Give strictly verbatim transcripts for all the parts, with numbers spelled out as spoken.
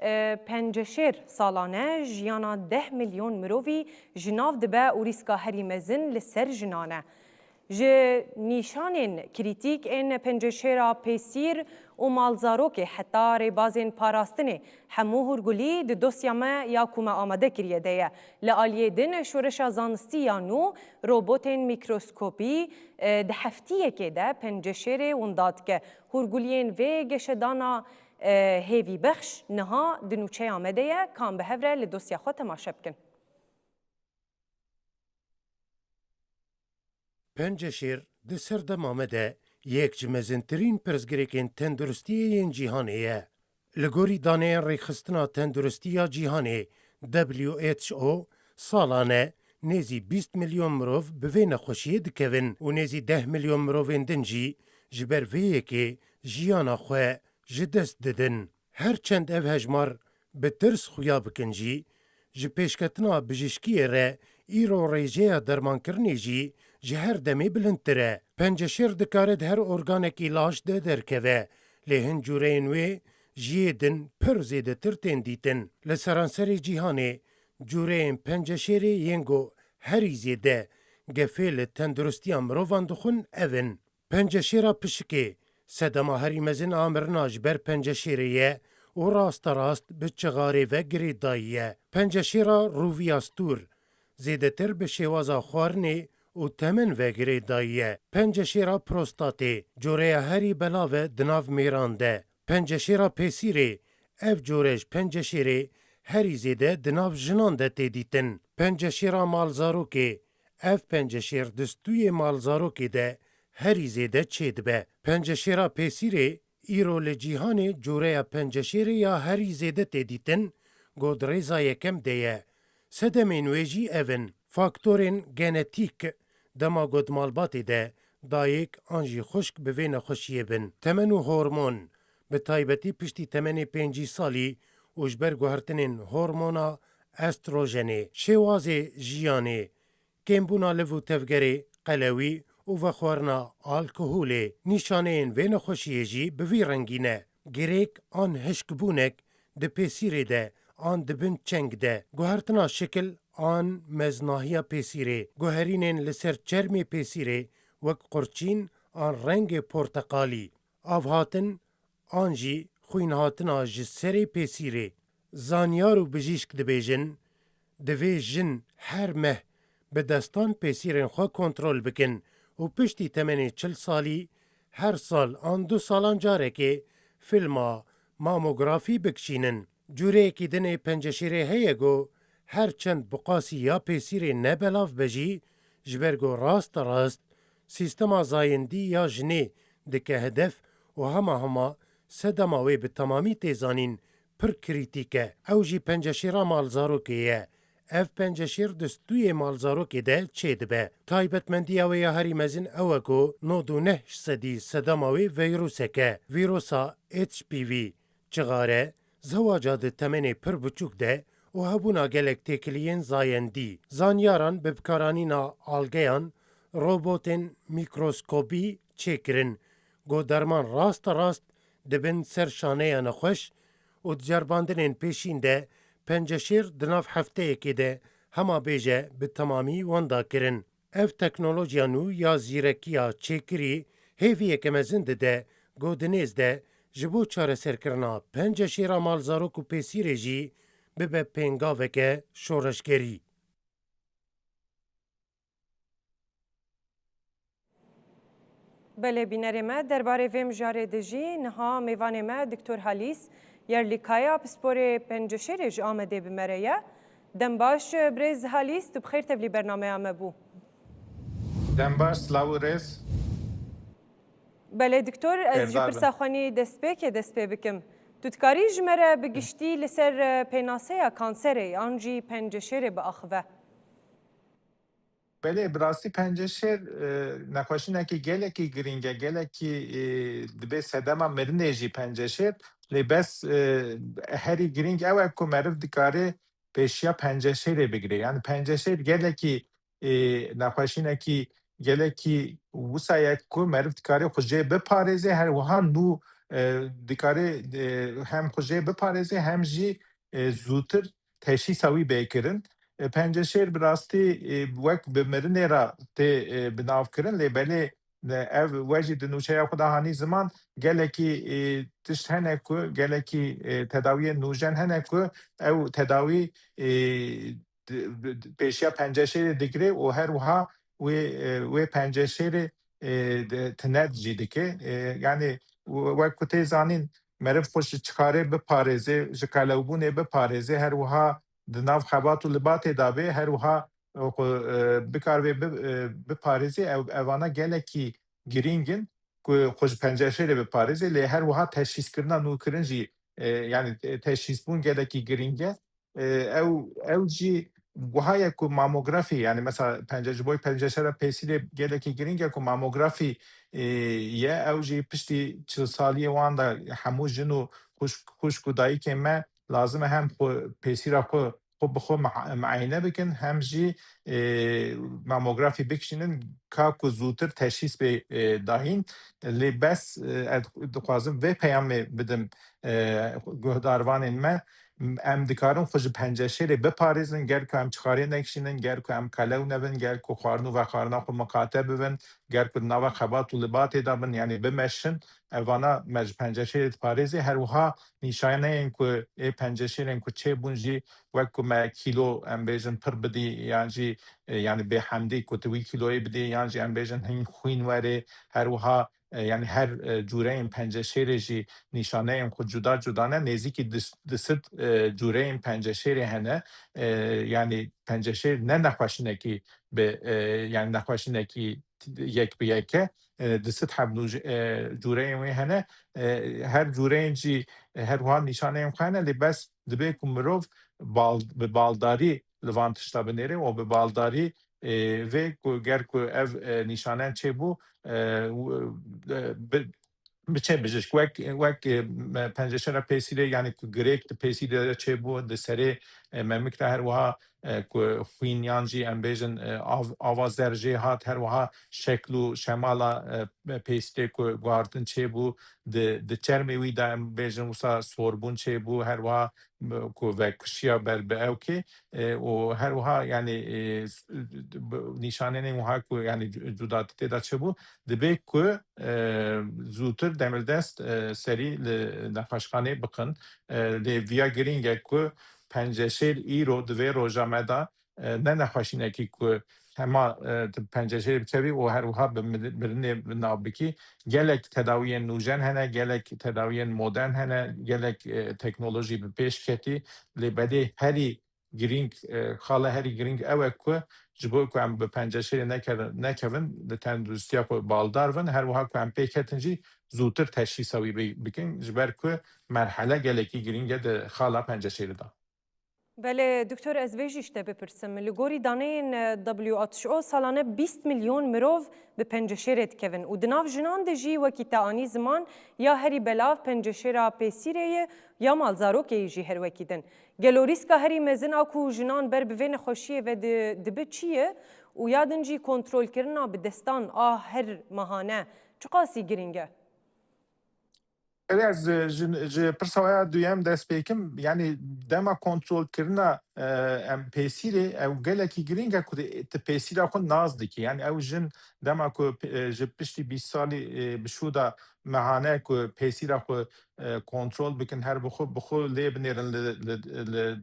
E, Penceşêr salane jiyana deh milyon mirovî ji nav dibe û rîska herî mezin li ser jinan e. Ji nîşanên krîtîk ên Penceşêra Pêsîr û Malzarokê heta rêbazên parastinê hemû hûrgulî di dosya me ya ku me amade kiriye de ye. Li aliyê din şoreşa zanistî ya nû robotên mîkroskopî, e, di heftiyekê de Penceşêrê winda dike. Hûrguliyên vê geşedana, e, hêvîbexş niha di nûçeya me de ye, kan bi hev re li dosya xwe temaşe bikin. Penceşêr di serdema me de yek ji mezintirîn pirsgirêkên tenduristiyê yên cîhanê ye. Li gorî daneyên Rêxistina Tenduristî ya Cîhanê, W H O, salane nêzî bîst milyon mirov bi vê nexweşiyê dikevin û nêzî deh milyon mirovên din jî ji ber vê yekê jiyana xwe ji dest didin. Her çend ev hejmar bi tirs xuya bikin jî, ji pêşketina bijîşkiyê re îro rêjeya dermankirinê jî ji her demê bilindtir e. Penceşêr dikare di her organekî laş de derkeve, lê hin cûreyên wê ji yê din pir zêdetir tên dîtin. Li seranserê cîhanê cûreyên penceşêrê yên ku herî zêde gefê li tenduristiya mirovan dixwin ev in. Penceşêra pişikê sedema herî mezin a mirina ji ber penceşêrê ye û rasterast bi çixarê ve girêdayî ye. Penceşêra rûviya stûr zêdetir bi şêwaza xwarinê û temen ve girêdayî ye. Penceşêra prostatê, coreya herî belav e di nav mêran de. Penceşêra pêsîrê, ev core ji penceşêrê herî zêde di nav jinan de tê dîtin. Penceşêra malzarokê, ev penceşêr di stûyê malzarokê de herî zêde çêdibe. Penceşêra pêsîrê îro li cîhanê coreya penceşêrê ya herî zêde tê dîtin, ku di rêza yekem de ye. Sedemên wê jî ev in: faktorên genetîk, dema ku di malbatê de dayik an jî xwişk bi vê nexweşiyê bin, temen û hormon, bi taybetî piştî temenê pêncî salî û ji ber guhertinên hormona estrojenê, şêwazê jiyanê, kêmbûna liv û tevgerê qelewî û vexwarina alkoholê. Nîşaneyên vê nexweşiyê jî bi vî rengî ne: girêk an hişkbûnek di pêsîrê de an di bin çeng de, guhertina şikil an meznahiya pêsîrê, guherînên li ser çermê pêsîrê wek qurçîn an rengê porteqalî, avhatin an jî xwînhatina ji serê pêsîrê. Zanyar û bijîşk dibêjin, divê jin her meh bi destan pêsîrên xwe kontrol bikin û piştî temenê çil salî her sal an du salan carekê filma mamografî bikişînin. Cûreyekî din ê penceşêrê heye ku her çend bi qasî ya pêsîrê ne belav be jî, ji ber ku rasterast sîstema zayendî ya jinê dike hedef û hema hema sedema wê bi temamî tê zanîn pir krîtîk e. Ew jî penceşêra malzarokê ye. Ev penceşêr di stûyê malzarokê de çêdibe. Taybetmendiya wê ya herî mezin ew e ku nod û neh sedî sedema wê vîrusek e. Vîrusa H P V, çixare, zewaca di temenê pir biçûk de û hebûna gelek têkiliyên zayendî. Zanyaran bi bikaranîna algeyan, robotên mîkroskobî çêkirin, ku derman rasterast dibin ser şaneya nexweş û di ceribandinên pêşîn de penceşêr di nav hefteyekê de hema bêje bi temamî wenda kirin. Ev teknolojiya nû ya zîrekiya çêkirî hêviyeke mezin dide ku di nêz de ji bo çareserkirina penceşêra malzarok û pêsîrê jî bibe pêngaveke şoreşgerî. Belê bînerê me, derbarê vê mijarê de jî niha mêvanê me Doktor Halîs Yerlîkaya, pisporê penceşêrê ji Amedê bi me re ye. Dem baş, birêz Halîs, tu bi xêr tevlî bernameya me bû. Dem baş, silav û rêz. Belê, doktor, ez ji pirsa xwe nî destpêkê dest pê bikim. Tu dikarî ji me re bi giştî li ser, e, pênaseya kanserê yan jî penceşêrê biaxive? Belê, bi rastî penceşêr, e, nexweşînekî gelekî girîng e, gelekî, e, dibê sedema mirinê jî penceşêr. Lê bes, e, herî girîng ew e ku meriv dikare pêşiya penceşêrê bigire. Yani penceşêr gelekî, e, nexweşînekî gelekî wisa ye ku meriv dikare xwe jê biparêze, her wiha nû e, dikarê, e, hem xwe jê biparêzê hem jî, e, zûtir teşhîsa wî bê kirin. E, penceşêr bi rastî, e, wek bi mirinê re tê, e, bi nav kirin, lê belê, e, ev we jî di nûçeya xwe de hanî ziman, gelekî, e, tişt hene ku, gelekî, e, tedawiyên nûjen hene ku ew tedawî, e, di, di, pêşiya penceşêrê digire û her wiha wê, e, wê penceşêrê, e, di, tined jî dike. E, yani we-, wek ku tê zanîn, meriv xwe ji çikarê biparêze, ji qelewbûnê biparêze, her wiha di nav xebat û libatê de be, her wiha, e, xwe, e, bikar vê bi-, e, biparêze, ew, evana gelekî girîng in ku xwe ji penceşêrê biparêze, lê her wiha teşhîskirina nûkirin jî, e, yani, e, teşhîsbûn gelekî girîng e. E, ew, ew jî wiha ye ku mamografî, yani mesela pence-, ji bo penceşêra pêsîrê gelekî girîng e ku mamografî, e, ye, ew jî piştî çil saliyê wan de hemû jin û xwişk, xwişk û dayikên me lazim e hem xwe pêsîra xwe, xwe bi xwe ma-, muayene bikin, hem jî, e, mamografî bikişînin, ka ku zûtir teşhîs bê, e, dayîn. Lê bes, e, ez dixwazim vê peyamê bidim, e, guhdarvanên me. Em dikarin xwe ji penceşêrê biparêzin, ger ku em çixarê nekişînin, ger ku em qelew nebin, ger ku xwarin û vexwarina xwe miqate bibin, ger ku di nava xebat û libatê de bin, yanî bimeşin, evana me ji penceşêrê diparêzê. Her wiha nîşaneyên ku ê penceşêrên ku çêbûn jî, wek ku me kîlo, em bêjin, pir bidî, yan jî, e, yanî bêhemdî ku tu wî kîloyê bidî, yan jî em bêjin hin xwîn werê, her wiha, e, yanî her, e, cûreyên penceşêrê jî nîşaneyên xwe cuda cuda ne, nêzîkî di, di sed, e, cûreyên penceşêrê hene. E, yanî penceşêr ne nexweşînekî bi, e, yanî nexweşînekî yek bi yek e. E, di sed heb nûj-, e, cûreyên wê hene. E, her cûreyên jî, e, her wiha nîşaneyên xwe hene, lê bes dibe ku mirov bal-, bi baldarî li van tişta binêre û bi baldarî, e, vê ku ger ku ev, e, nîşaneyan çêbû, e, w-, e, bi, biçe bijîşk. Wek, wek, e, me penceşêra pêsîrê, yanî ku girêk di pêsîrê de çêbû, di serê, e, memik de her wiha, e, ku xwîn yan jî em bêjin, e, av, ava zer jê hat, her wiha şekl û şemala, e, pêsîrê ku guhartin çêbû, di, di çermê wî de em bêjin wisa sorbûn çêbû, her wiha, e, ku vekişiya ber bi ewkê, e, û her wiha, yanî, e, s-, bi nîşanenên wiha ku, yanî, cu-, cudatî tê de çêbû, dibe ku, e, zûtir demirdest, e, serî li nexweşxanê bikin. E, lê viya girîng e ku penceşêr îro di vê roja me de, e, ne nexweşînekî ku hema, e, tu penceşêrê bikevî û her wiha bi mir-, mirinê bi nav bikî. Gelek tedawiyên nûjen hene, gelek tedawiyên modern hene, gelek, e, teknolojî bi pêş ketî. Lê bedê herî girîng, e, xala herî girîng ew e ku ji bo ku em bi penceşêrê nekevin, nekevin, li tenduristiya xwe baldar bin, her wiha ku em pê ketin jî zûtir teşhîsa wî bi-, bikin, ji ber ku merhele gelekî girîng e di xala penceşêrê de. Belê, doktor, ez vê jî ji te bipirsim. Li gorî daneyên, e, W H O salane bîst milyon mirov bi penceşêrê dikevin û di nav jinan de jî, wekî te anî ziman, ya herî belav penceşêra pêsîrê ye, ya malzarokê yî jî her wekî din. Gelo rîska herî mezin a ku jinan ber bi vê nexweşiyê ve di-, dibe çi ye û ya din jî kontrolkirina bi destan a her mehane çiqasî girîng e? Erê, ez, e, ji, ji pirsa ya duyem dest pê kim. Yanî dema kontrolkirina, e, em pêsîrê, ew gelekî girîng e ku tu pêsîra xwe nas dikî. Yanî ew jin dema ku, e, ji piştî bîst salî, e, bi şû de mehane ku pêsîra xwe, e, kontrol bikin, her bi xwe, bi xwe lê binêrin li, li, li,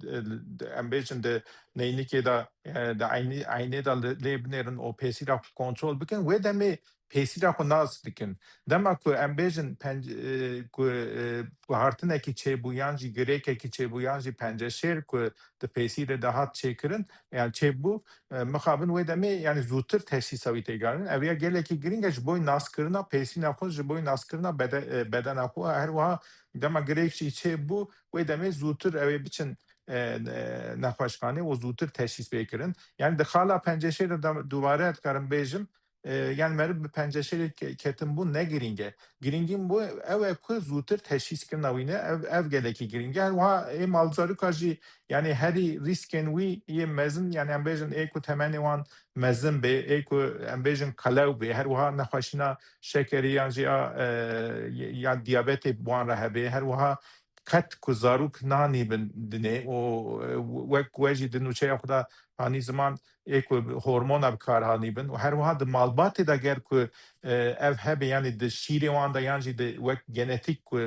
li, em bêjin di neynikê de, e, di eynî-, eynê de li, lê binêrin û pêsîra xwe kontrol bikin. Wê demê pêsîra xwe nas dikin. Dema ku em bêjin penc-, e, ku, e, guhartinekî çêbû yan jî girêkekî çêbû yan jî penceşêr ku di pêsîrê de hat çêkirin, yan çêbû, e, mixabin wê demê, yanî zûtir teşhîsa wî tê kirin. Ev ya gelekî girîng e ji bo naskirina pêsîna xwe, ji bo naskirina bede-, e, bedena xwe. Her wiha dema girêk jî çêbû, wê demê zûtir ew ê biçin, e, ne-, nexweşxanê û zûtir teşhîs bê kirin. Yanî di xala penceşêrê de dubare dikarim bêjim, e, yani meriv bi penceşêrê ke-, ketin bû ne girîng e. Girîngîn bû ew e ku zûtir teşhîskirina wî ne, ev, ev gelekî girîng e. Her wiha ê malzaroka jî, yani herî rîskên wî yê mezin, yani em bêjin ê ku temenê wan mezin bê, ê ku em bêjin qelew bê, her wiha nexweşîna şekerê yan jî ya, e, ya diyabetê bi wan re hebe, her wiha qet ku zarok nanîbin dinê û, e, wek we jî di nûçeya xwe de hanî ziman ê ku hormona bi kar hanîbin û her wiha di malbatê de ger ku, e, ev hebe, yanî di şîrê wan de yan jî di wek genetîk ku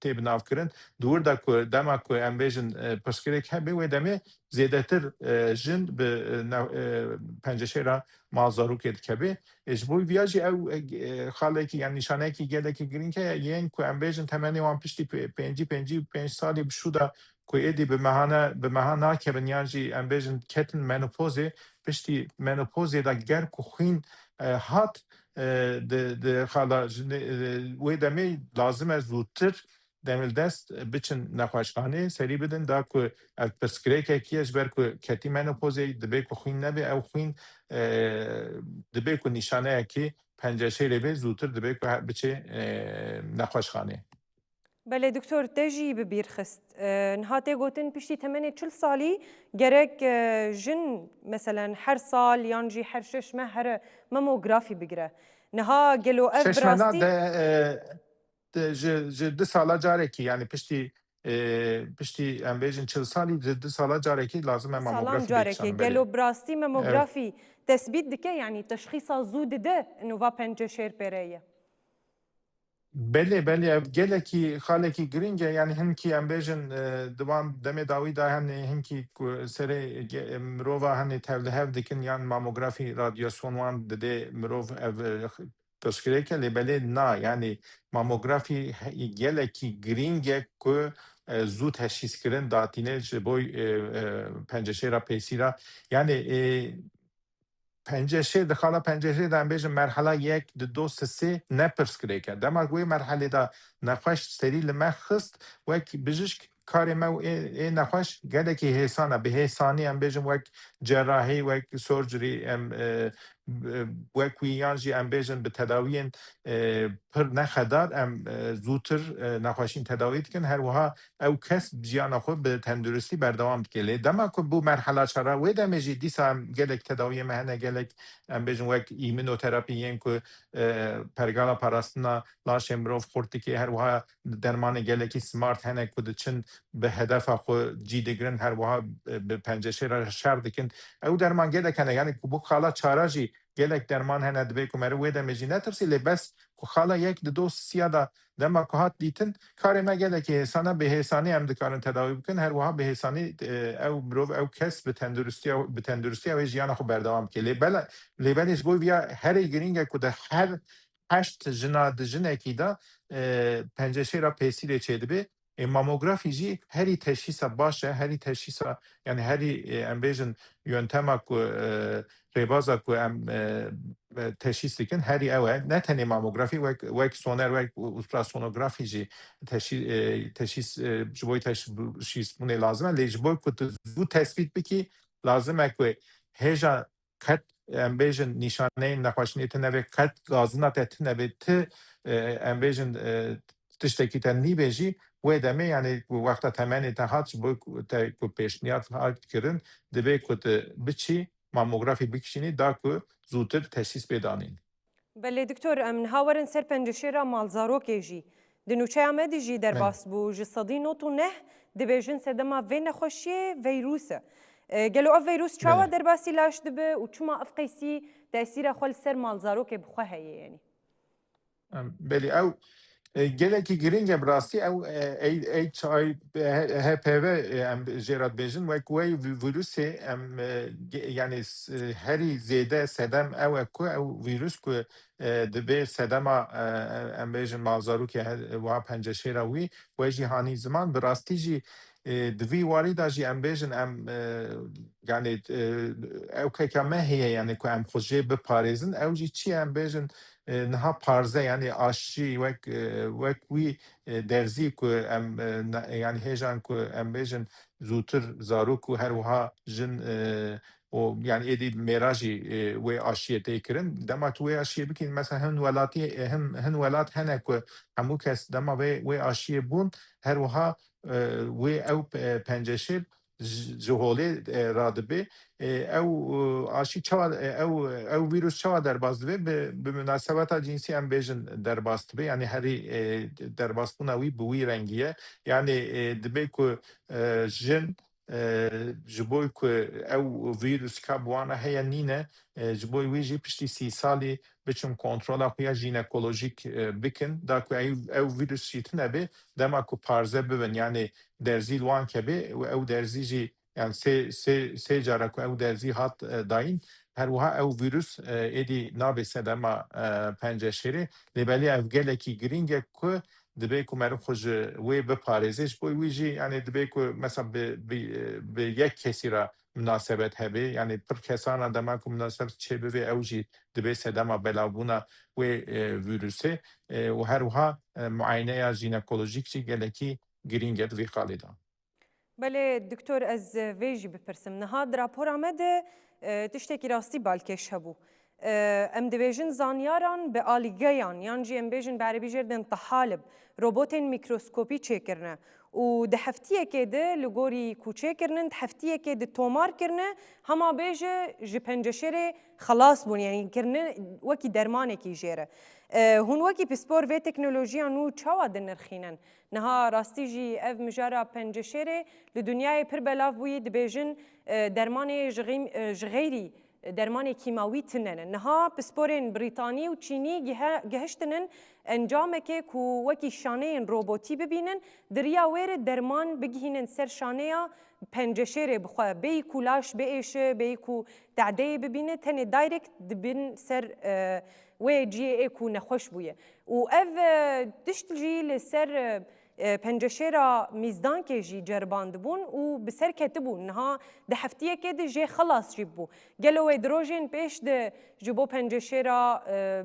tê binavkirin, di wir de ku dema ku em bêjin, e, pirsgirêk hebe, wê demê zêdetir, e, jin bi, e, ne-, e, penceşêra malzarokê dikeve. E, ji bo viya jî ew, e, xalekî, yani nîşaneyekî gelekî girîng heye, yên ku em bêjin temenê wan piştî pê-, pêncî, pêncî û pênc salî bi şû de ku êdî bi mehane, bi meha nakevin yan jî em bêjin ketin menopozê, piştî menopozê de ger ku xwîn, e, hat, e, di, di xala jinê, e, wê demê lazim e zûtir demildest biçin nexweşxanê, serî bidin da ku ev pirsgirêkekî ye, ji ber ku ketî menopozê, dibê ku xwîn nebe, ew xwîn, e, dibê ku nîşaneyekî penceşêrê bê, zûtir dibê ku he-, biçe, e, nexweşxanê. Belê, doktor, te jî bi bîr xist. E, niha tê gotin piştî temenê çil salî gerek, e, jin, meselen, her sal yan jî her şeş meh here mamografî bigire. Niha gelo ev bi rastî... Şeş meh na de, e, de, ji, ji du sala carekî, yani piştî, e, piştî em bêjin çil salî, ji du sala carekî lazim e mamografî bikişanîn. Salan carekê. Belê. Gelo bi rastî mamografî tesbît dike, yani teşxîsa zû dide nûva penceşêr pêre ye? Belê, belê, ev gelekî xalekî girîng e. Yani hinkî em bêjin, e, di wan demê dawî de hene hinkî ku serê ge-, mirova hene tevlihev dikin yan mamografî radyasyon wan didê mirov ev, e, pirsgirêk e, lê belê na, yani mamografî he-, gelekî girîng e ku, e, zû teşhîskirin datîne ji bo, e, e, penceşêra pêsîra. Yani, e, penceşêr, di xala penceşêr de em bêjin merhala yek, di do, sisê ne pirsgirêk e. Dema wê merhelê de nexweş serî li me xist, wek bijişk karê me û ê, ê nexweş gelekî hêsan e. Bi hêsanî em bêjin wek cerahî, wek surgery, em, e, e, wek wî yan jî em bêjin bi tedawiyên, e, pir nexedar em, e, zûtir, e, nexweşîn tedawî dikin. Her wiha ew kes jiyana xwe bi tenduristî berdewam dike. Lê dema ku bû merhela çar a, wê demê jî dîsa em gelek tedawiyê me hene, gelek em bêjin wek îminoterapî yên ku, e, pergala parastina laşê mirov xurt dike, her wiha dermanê gelekî smart hene ku diçin bi hedefa xwe cî digirin, her wiha, e, bi penceşêra şer dikin. Ew derman gelek hene, yani ku bû xala çar a jî gelek derman hene, dibê ku meriv wê demê jî netirsî, lê bes ku xala yek di do sisiya de dema ku hat dîtin, karê me gelekî hêsan e, bi hêsanî em dikarin tedawî bikin, her wiha bi hêsanî, e, ew mirov, ew kes bi tenduristiya, bi tenduristiya wê jiyana xwe berdewam bike. Lê bele-, lê belê ji bo viya herî girîng e ku di her heşt jina di jinekî de, e, penceşêra pêsîrê çêdibe. E, mamografî jî herî teşhîsa baş e, herî teşhîsa, yani herî, e, em bêjin yöntema ku, e, rêbaza ku em, e, e, teşhîs dikin herî ew e. Ne tenê mamografî, wek, wek soner, wek ultrasonografî jî teşhî-, e, teşhîs, e, ji bo teşhîsbûnê lazim e. Lê ji bo ku tu zû tespît bikî, lazim e ku hêja qet, em bêjin, nîşaneyên nexweşînê tune be, qet gazina te tune be, ti, e, em bêjin, e, tiştekî te nîbe jî, wê demê, yani, ku wexta temenê te hat, ji bo ku te, ku pêşniyar hat kirin, dibe ku tu biçî mamografî bikişînî, da ku zûtir teşhîs bê danîn. Belê doktor, em niha werin ser penceşêra malzarokê jî. Di nûçeya me de jî derbas bû, ji sedî nod û neh dibêjin sedema vê nexweşiyê veyrûs e. E, gelo ev veyrûs çawa derbasî laş dibe û çima ev qeysî tesîra xwe li ser malzarokê bi xwe heye, yanî? Em, belê, ew, e, gelekî girîng e bi rastî, ew, e, H I V, e, H P V, e, em jê re dibêjin, wek wê vî-, vîrusê, em, e, ge-, yanî s-, e, herî zêde sedem ew e ku ew vîrus ku, e, dibê sedema, e, em bêjin malzarokê he-, wiha penceşêra wî, we jî hanî ziman, bi rastî jî, e, di vî warî de jî em bêjin, em, e, yanî, e, ew keka me heye, yanî ku em xwe jê biparêzin, ew jî çi ye em bêjin, e, niha parze, yanî aşçî wek, e, wek wî, e, derzî ku em, e, ne-, yanî hêjan ku em bêjin zûtir zarok û her wiha jin, e, û yani êdî mêra jî, e, wê aşiyê tê kirin. Dema tu wê aşiyê bikîn, mesela hin welatî, e, hin, hin welat hene ku hemû kes dema wê, wê aşiyê bûn, her wiha, e, wê ew pe-, penceşêr ji, ji holê, e, radibe. E, ew, e, aşî çawa, e, ew, ew vîrus çawa derbas dibe? Bi, bi munasebeta cînsî em bêjin derbas dibe. Yani herî, e, derbasbûna wî bi wî rengî ye. Yani, e, dibe ku, e, jin, e, ji bo ku ew vîruska bi wana heye nîne, e, ji bo wî jî piştî sî salî biçin kontrola xwe ya jînekolojîk, e, bikin. Da ku ew, ew vîrus jî tune be, dema ku parze bibin, yani derzî li wan kebe û ew derzî jî, yani sê, sê, sê cara ku ew derzî hat, e, dayîn, her wiha ew vîrus, e, êdî nabe sedema, e, penceşêrê. Lê belê ev gelekî girîng e ku dibe ku meriv xwe ji wê biparêze. Ji bo wî jî, yani dibe ku mesela bi, bi, bi yek kesî re munasebet hebe. Yani pir kesan re dema ku munasebet çêbibe, ew jî dibe sedema belavbûna wê, e, vîrusê. E, û her wiha, e, muayeneya jînekolojîk jî gelekî girîng e di vî xalê de. Belê, doktor, ez vê jî bipirsim. Niha di rapora me de, e, tiştekî rastî balkêş hebû. E, em dibêjin zanyaran bi alîgeyan, yan jî em bêjin bi erebî jê re dên tahalib, robotên mîkroskopî çêkirine. Û di heftiyekê de li gorî ku çêkirinin, di heftiyekê de tomar kirine, hema bêje ji penceşêrê xelas bûn, yanî kirine wekî dermanekî jê re. E, hûn wekî pispor vê teknolojiya nû çawa dinirxînin? Niha rastî jî ev mijara penceşêrê li dinyayê pir belav bûyî, dibêjin, e, dermanê ji xîm-, e, ji xeyrî dermanê kîmawî tune ne. Niha pisporên Brîtanî û Çînî gihe-, gihiştinin encamekê ku wekî şaneyên robotî bibînin, di riya wê re derman bigihînin ser şaneya penceşêrê bi xwe. Bêyî ku laş biêşe, bêyî ku tedeyê bibîne, tenê direct dibin ser, e, wê cihê ê ku nexweş bûye. Û ev, e, tişt jî li ser, e, e, penceşêra mîzdankê jî ceribandibûn û bi ser ketibûn. Niha di heftiyekê de jê xelas jî bû. Gelo wê di rojên pêş de ji bo penceşêra, e,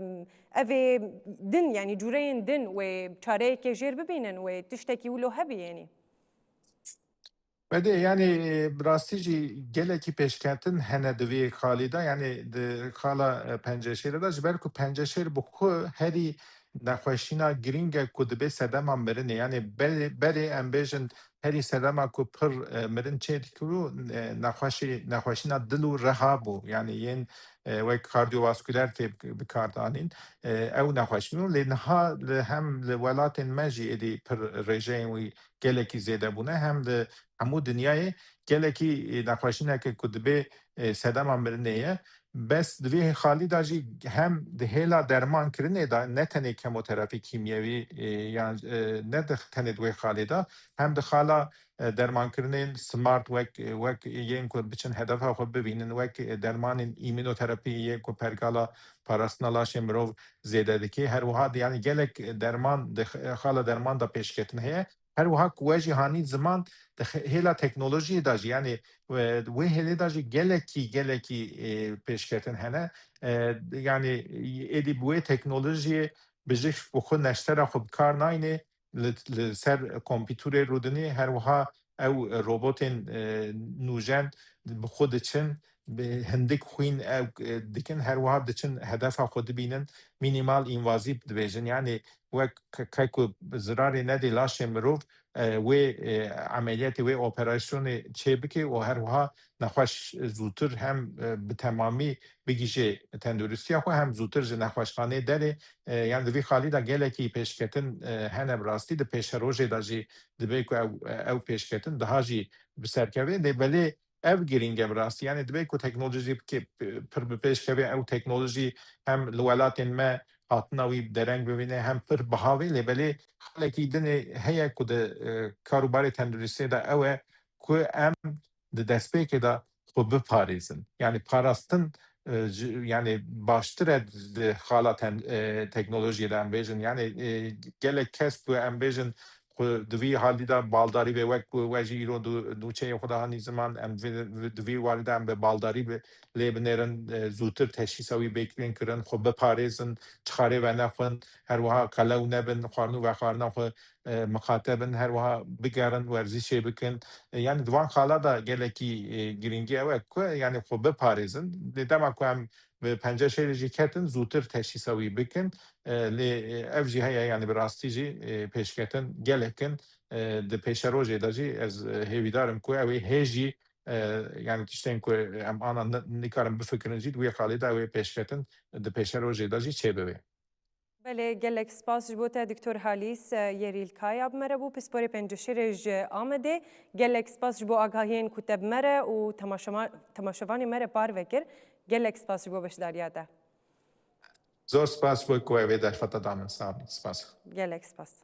evê din, yanî cûreyên din wê çareyekê jêr bibînin, wê tiştekî wilo hebî, yanî? Belê, yani, e, bi rastî jî gelekî pêşketin hene di vê xalî de, yani di xala, e, penceşêrê de, ji ber ku penceşêr bi xwe herî nexweşîna girîng e ku dibe sedema mirinê. Yani berê, berê em bêjin herî sedema ku pir, e, mirin çê dikir û, e, nexweşî-, nexweşîna dil û riha bû. Yani yên, e, wek kardiyovaskûler tê bi-, bikar danîn. E, ew nexweşîn û lê niha li hem li welatên me jî êdî pir rêjeyên wî gelekî zêde bûne, hem li hemû dinyayê gelekî, e, nexweşîneke ku dibê, e, sedema mirinê ye. Bes di vê xalî de jî hem di hêla derman kirinê de, ne tenê kemoterapî kîmyewî, e, yan, e, ne di tenê di wê xalê de, hem di xala, e, dermankirinên smart wek, wek yên ku biçin hedefa xwe bibînin, wek, e, dermanên îmûnoterapî yê ku pergala parastina laşê mirov zêde dike. Her wiha de, yani gelek derman di x-, xala derman de pêşketin heye. Her wiha ku we jî hanî ziman di x-, hêla teknolojiyê de jî, yani, e, wê hêlê de jî gelekî, gelekî, e, pêşketin hene. E, yani êdî bi wê teknolojiyê bijî bi xwe neştera xwe bi kar nayne, li, li ser kompîterê rûdinê, her wiha ew robotên, e, nûjen bi xwe diçin, bi hindik xwîn ew, e, dikin, her wiha diçin hedefa xwe dibînin, mînîmal învazîv dibêjin. Yani wek ke-, ke ku zirarê nedê laşê mirov, e, wê, e, emeliyetê, wê operasyonê çê bike û her wiha nexweş zûtir hem, e, bi temamî bigihîje tenduristiya xwe, hem zûtir ji nexweşxanê derê. E, yani di vî xalî de gelekî pêşketin, e, hene bi rastî, di pêşerojê de jî dibe ku ew, ew pêşketin daha jî bi ser keve. Lê belê ev girîng e bi rastî. Yani dibe ku teknolojî pike-, pir bi pêş keve, ew teknolojî hem li welatên me hatina wî dereng bibîne, hem pir biha bê. Lê belê xalekî din ê heye ku di, e, karûbarê tenduristiyê de ew e ku em di destpêkê de xwe biparêzin. Yani parastin, e, ji, yani baştir e di xala ten-, e, teknolojiyê de em bêjin. Yani, e, gelek kes ku em bêjin xwe di vî halî de baldarî be, wek ku we jî îro du-, nûçeyê xwe de hanî ziman, em vê, vê, di vî halî de em bi baldarî bi, lê binêrin, e, zûtir teşhîsa wî bêkin kirin, xwe biparêzin, çixarê venexwin, her wiha qelew nebin, xwarin û vexwarina xwe, e, miqate bin, her wiha bigerin, werzîşê bikin. E, yani di van xala de gelekî, e, girîngî ew e ku, yani xwe biparêzin. Lê dema ku em bi penceşêrê jî ketin, zûtir teşhîsa wî bikin. E, lê, e, ev jî heye, yani bi rastî jî, e, pêşketin gelek in. E, di pêşerojê de jî ez, e, hêvîdar im ku ew ê hê jî, e, yani tiştên ku em ana ni-, nikarin bifikirin jî, di wê xalê de ew ê pêşketin di pêşerojê de jî çêbibe. Belê, gelek spas ji bo te, Doktor Halîs, e, Yerîlkaya bi me re bû, pisporê penceşêrê ji Amedê. Gelek spas ji bo agahiyên ku te bi me re û temaşema-, temaşevanê me re parve kir. Gelek spas ji bo beşdariya te. Zor spas ji bo ku wê derfeta da min. Sağ olun. Spas. Gelek spas.